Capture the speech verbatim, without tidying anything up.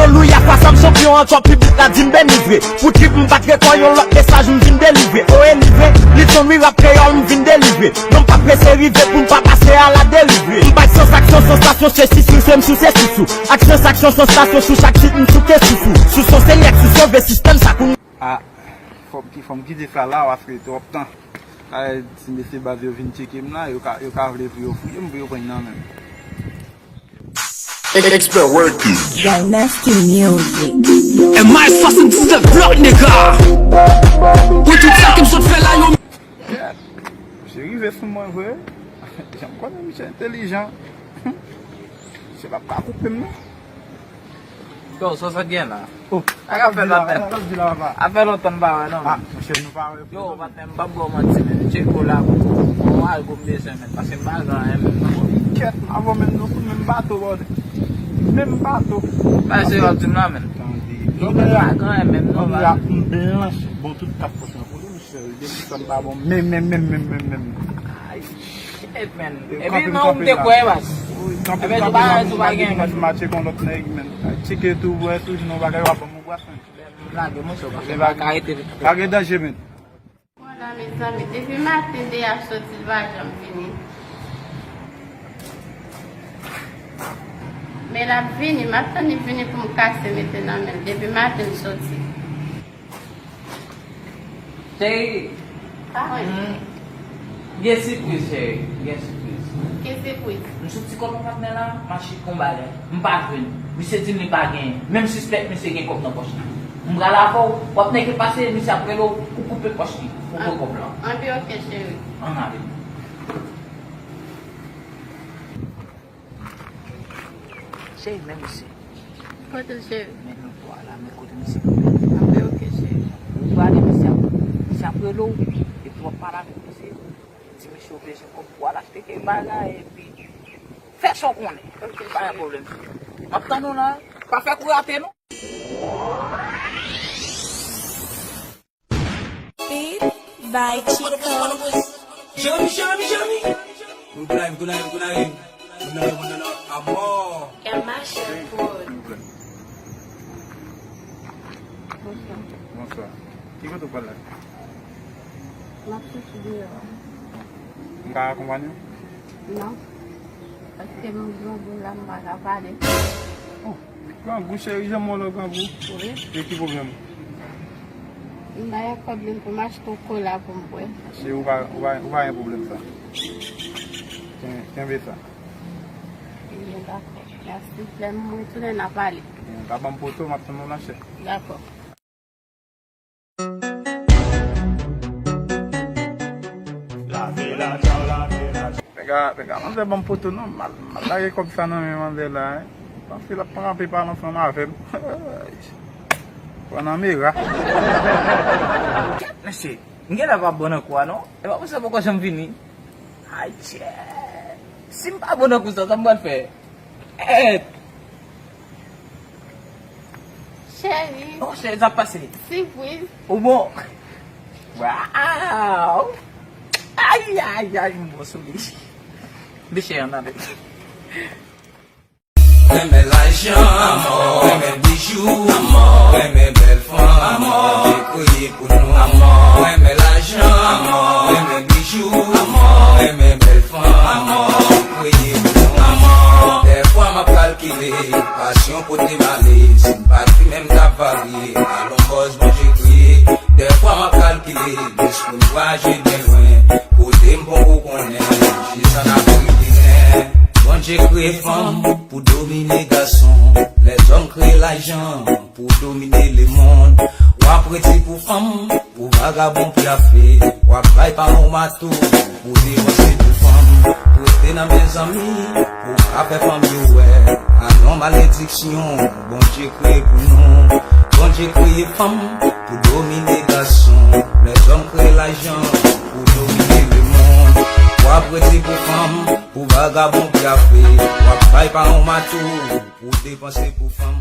Alelouya, fwa sa m chanpyon an, twòp piblik la di m beni vre. Pou trip m pa t rekò yon lòt mesaj m vin delivre. O e livre, li t on mirak kreyòl m vin delivre. Non m pa prese rive pou m pa pase a la deriv vre. M bay sans aksyon, sansasyon, se sisou, se m sou, se sisou. Aksyon, saksyon, sansasyon, sou chak sit m souke sousou. Sou son se nyèk, sou sove sistèm sa kou. A, fò m ki, fò m kite sa la, paske twòp tan. Kay ti mesye baz yo vin tcheke m la, yo ka, yo ka vle pou yo fouye m, pou yo pran nan men m. Expert working. Dynasty Music. M I swasanndiznèf Block nèg la. Pou tout sa ke m sot fè la yo. Yeah. Misye rive sou mwen vre. Jan m konnen misye entèlijan. Misye p ap ka koupe m non. Yo, sa w sot gen la? Oh, a ka fè l apèl. Sa w di la, papa? Apèl lontan m pa wè non. Ah, monchè, nou pa wè. Yo, patnè, m p ap ba w manti, men. Tcheke w la pou tou. Bon, al gon bezwen, men. Paske m pa gen anyen menm non. Kèt, m avè w menm nou sou menm bato, brother. Menm bato. Bay se yo di m la, men. Tande. Yo, m pa gen anyen menm non, brother. M blanch, bon, tout kat pòch lan pou li, monchè. Depi sa m pa bon, menm, menm, menm, menm, menm, menm. Ay, shit, man. Epi men ou m te kwè, baz. Epi tou pa, tou pa gen, man. M matche kon lòt nèg, men. Tcheke tou, wè, tou, jwenn yon bagay, w ap ban m yon bras, men. Lage, monchè, paske m pa ka rete. Pa gen danje, men. Vwala, mezanmi, depi maten, Deya soti, l pa janm vini. Men l ap vini, m ap tann li vini pou m kase mete nan men l. Depi maten, l soti. Cheri. Ah, wi. Hmm. Gen sipriz, cheri. Gen sipriz. Ki sipriz? M soti kòb mwen patnè la, m al chèche yon bagay. M pa jwenn. Misye di m li pa genyen. Menm sispèk misye gen kòb nan pòch li. M pral avè w. W ap nèke pase, misye ap rele w, ou koupe pòch li. Ou pran kòb lan. Anben, oke, cheri. Ann ale. Cheri, men misye. Kote l, cheri? Men nou vwala, men kote misye kanpe. Anben, oke, cheri. Ou prale, misye ap, misye ap rele w, epi w ap pale avèk misye. Di misye w bezwen kòb pou w al achte kèk bagay, epi fè sa w konnen. Oke, cheri. Pa gen pwoblèm. M ap tann ou la. Pa fè kou rate, non. Beat by Chico. Jeremy, Jeremy, Jeremy. Good night, good night, good night. Good night, good night, amor. Kèl mache food. Bonswa. Bonswa. Ki kote w pral la? M ap soti deyò. M ka akonpanye w? Non. Paske m grangou la, m pa ka pale. Oh, grangou, cheri, janm wè w grangou. Wi. E ki pwoblèm? M bay kòb li pou m achte yon kola pou m bwè. Cheri, ou pa, ou pa, ou pa gen pwoblèm sa. Ken-, kenbe sa. Ebyen, dakò. Mèsi. Lè m retounen, n a pale. Ebyen, ou ka ban m poto, m ap tann ou nan chè. Dakò. Nèg la, nèg la, manzè ban m poto non, m al, m al lage kòb sa nan men manzè la, hein. Paske l ap kanpe pale ansanm avè m. Pran nan mera. Kèt, mesye, m genlè pa bon nan kou a non. E pa pou sa poko janm vini. Ay, tchè. Si m pa bon nan kou sa, sa m pral fè? Èt. Cheri. Oh, cheri, sa pase? Sipriz. Ou bon? Waw! Ay, ay, ay, m bon sou li. Mesye, ann ale. Renmen lajan, renmen bijou, renmen bèl fanm, Bondye kreye pou nou. Renmen lajan, renmen bijou, renmen bèl fanm, Bondye kreye pou nou. Dèfwa m ap kalkile, pasyon pote m ale, si m pa t fimen m t ap varye, alon bòz Bondye kreye. Dèfwa m ap kalkile, lespri m vwayaje byen lwen, kote m poko konnen, jis ann Afrik di Nè. Bondye kreye fanm pou domine gason, lèzòm kreye lajan pou domine lemonn. W ap redi pou fanm, pou vagabon pyafe, w ap bay pa yon mato, pou depanse pou fanm, pou rete nan men zanmi, pou ka fè fanm yo wè, a non malediksyon, Bondye kreye pou nou. Bondye kreye fanm, pou domine gason, lèzòm kreye lajan, pou domine lemonn. W ap redi pou fanm, pou vagabon pyafe, w ap bay pa yon mato, pou depanse pou fanm.